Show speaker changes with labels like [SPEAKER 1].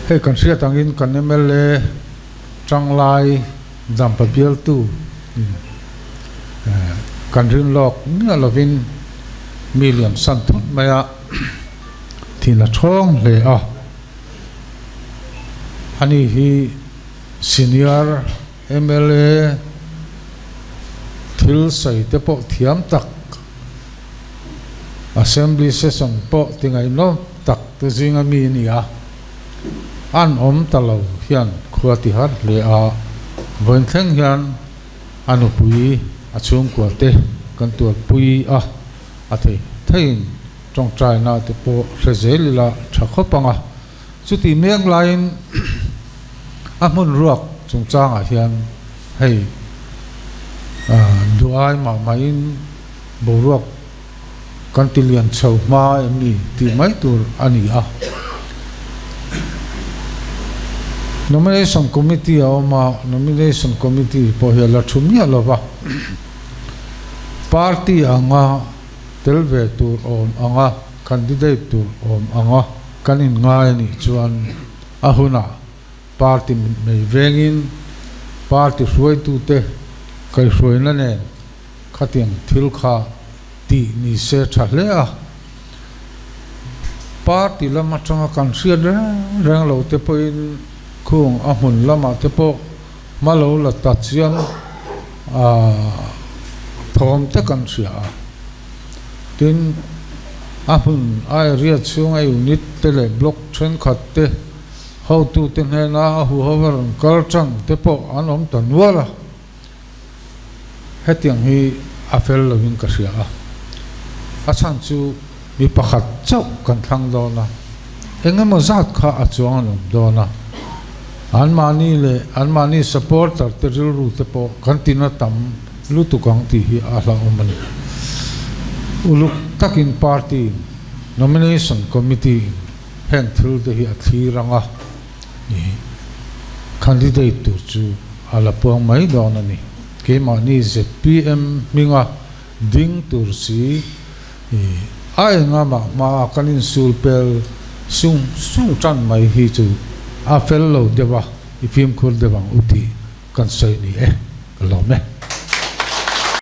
[SPEAKER 1] Hei kan hriat angin kan mla tanglai dampa bialtu kan rin lawk miah lovin mi liam san thut mai a, thin a thawng hle a. Ani hi senior mla thil sawi te pawh thiam tak, Assembly session pawh ti ngaihnawm tak te zinga mi a ni a, an awm ta lo hian khua ti har hle a, vawiin thleng hian a nupui a chhungkua te kan tuarpui a, a thei theiin tawngtaina te pawh hre zel ila tha khawp ang a, chuti mek laiin a hmun ruak chungchangah hian hei duai mah mahin boruak kan ti lian chho hma em ni tih mai tur a ni a. Nomination Committee a awm a, Nomination Committee pawh hi a la thu miah lo va, Party anga tel ve tur awm anga candidate tur awm anga kan inngai a nih chuan a hunah Party mitmei vengin Party hruaitute kaihhruaina nen Khatiang thil kha tih ni se tha hle a, party lam atanga kan hriat reng reng lo te pawhin khung a hmun lamah te pawh hma lo la ta chian thawm te kan hria a. Tin, a hmun a area chhunga unit te leh block thenkhat te hotute hnena a huho a rawn kal tan te pawh an awm ta nual a. Hetiang hi a fel lovin ka hria a, a chhan chu mi pakhat chauh kan thlang dawn a, eng emaw zat kha a chuang an awm dawn a, anmahni leh anmahni supporter te rilru te pawh kan tina tam lutuk ang tih hi a hlauhawm a ni. Uluk takin party nomination committee in heng thil te hi a thlir ang a. Candidate tur chu a la puang mai dawn a ni. Keimahni zpm hminga ding tur si a enga mah hmaa kan insul pel sung sung tan mai hi chu a fel lo deuh a, i fimkhur deuh ang u tih kan sawi ni e, ka lawm e.